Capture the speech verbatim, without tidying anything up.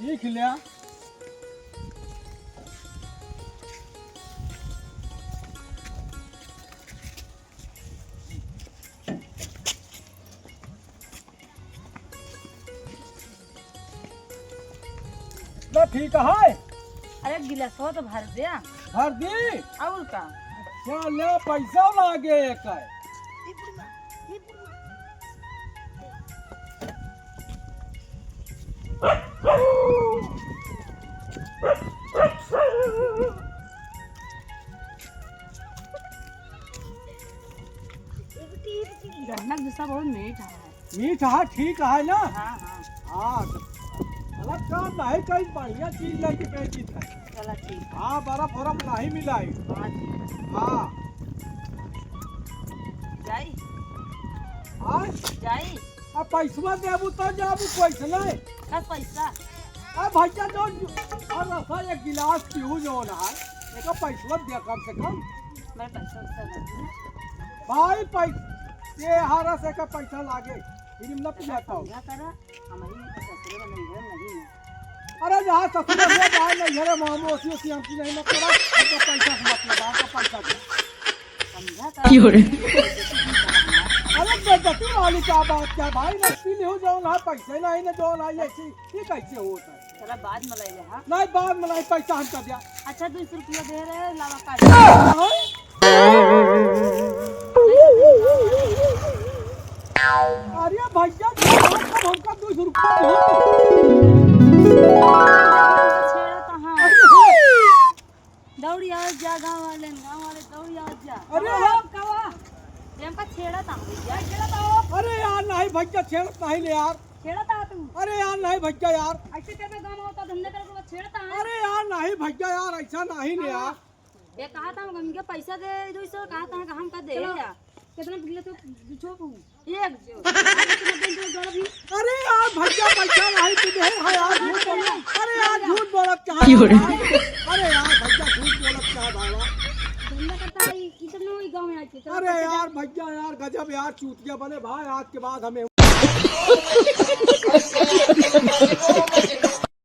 लिख लिया। ना ठीक है। अरे गिलासवा तो भर दे। भर दी। और का? अच्छा, ले पैसा लागे एक है। गहना दूसरा बहुत मीठ है। मीठ है, ठीक है ना? हाँ, हाँ। हाँ, तो गलत काम नहीं, कहीं बढ़िया चीज लेके बेची था। चला ठीक है। हाँ, बर्फ उर्फ नहीं मिलाई। हाँ, ठीक है। हाँ। जाई? हाँ? जाई? अब पैसवा देबू तो जाबू, पैसा नहीं। का पैसा? अब भैया जो, और रसा एक गिलास पीहू जो ना है, एक पैसवा दे कम से कम। मैं पैसा वैसा नहीं दूँ। भाई पैसा, ये हरा से का पैसा लागे, फिर ना पिया पाओ। समझा करा, हमारी ससुरे में नहीं है, नहीं है। अरे जहाँ ससुरे में जाए नहीं है रे मामू, उसी उसी हमकी नहीं मतलब, हमको पैसा से मतलब, हमको पैसा दे। समझा करा। क्यों रे? अरे बेइज्जती वाली क्या बात क्या भाई, ना पी लियो जो ना पैसे नहीं ना जो ना ये सी, ये कैसे होता है? चला बाद में ले ले, हाँ? नहीं, बाद में नहीं, पैसा हमका दिया। अच्छा, दो सौ रुपया दे रहे, लावा काट। हाँ? अरे भैया, जो बात है, हमका दो सौ रुपया दे दो। छेड़ा तो हाँ। अरे, दौड़ी आवत जा, गाँव वाले, गाँव वाले दौड़ी आवत जा। अरे कवा हो, कवा? ये हमका छेड़ा था भैया। छेड़ा था हो। अरे यार, नहीं भैया, छेड़त नहीं ले यार। छेड़ा था तू। अरे यार, नहीं भैया यार। ऐसे करके गाँव में होता धंधा करके बस छेड़ा था। अरे यार, नहीं भैया यार, ऐसा नहीं ले यार। ये कहा था, हम इनके पैसा दे दो, इसे कहा था, हम का दे चलो। या? कितना बिकले तो पूछो तू। एक जो। अरे यार भैया, पैसा नहीं तुझे है यार, झूठ बोल रहा। अरे यार, झूठ बोलत क्या है क्यों रे? भाई? अरे यार भैया, झूठ बोलत क्या है बाबा? धंधा करता है, इतने ही गाँव में आके, चलो अरे पैसा यार दे। भैया यार, गजब यार, चूतिया बने भाई, आज के बाद हमें